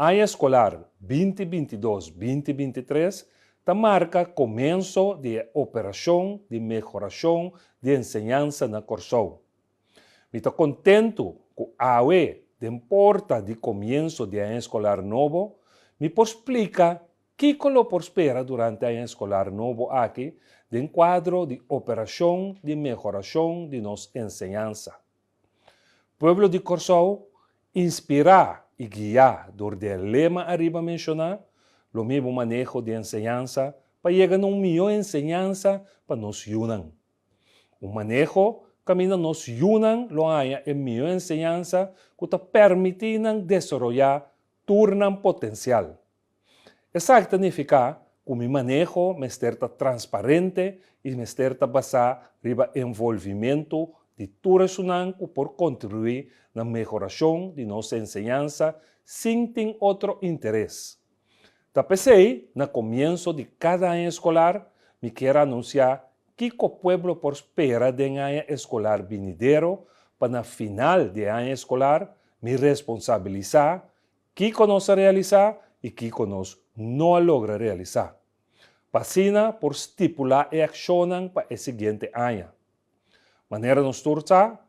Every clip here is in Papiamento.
Aña eskolar 2022-2023 ta marka komienso di operashon di mehorashon di enseñansa na Kòrsou. Mi ta kontentu ku awe, den porta di komienso di aña eskolar nobo, mi por splika kiko lo por spera durante aña eskolar nobo aki den kuadro di operashon di mehorashon di nos enseñansa. Pueblo di Kòrsou, inspirá i guiá dor di e lema ariba menshoná, lo mi hiba un maneho di enseñansa pa yega na un mihó enseñansa pa nos yunan. Un maneho kaminda nos yunan lo haña e mihó enseñansa ku ta permití nan desaroyá tur nan potensial. Esaki ta nifiká ku mi maneho mester ta transparente i mester ta basá riba envolvimentu di tur esunnan ku por kontribuí na mehorashon di nos enseñansa sin tin otro interes. Ta p'esei, na komienso di kada aña eskolar, mi kier anunsiá kiko pueblo por spera den aña eskolar binidero pa na final di e aña eskolar mi responsabilisá Kiko nos a realisá i kiko nos no a logra realisá? Pa asina por stipulá e akshonnan pa e siguiente aña. Manera nos tur sa,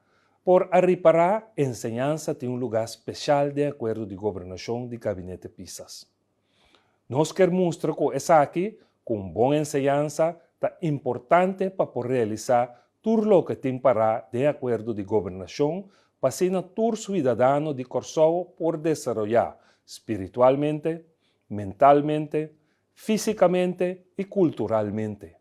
por a ripará, enseñansa tin un lugá speshal den akuerdo di gobernashon di Gabinete Pisas. Nos kier mustra ku esaki, ku un bon enseñansa ta importante pa por realisá tur loke tin pará den akuerdo di gobernashon pa asina tur suidadano di Kòrsou por desaroyá spiritualmente, mentalmente, físikamente i kulturalmente.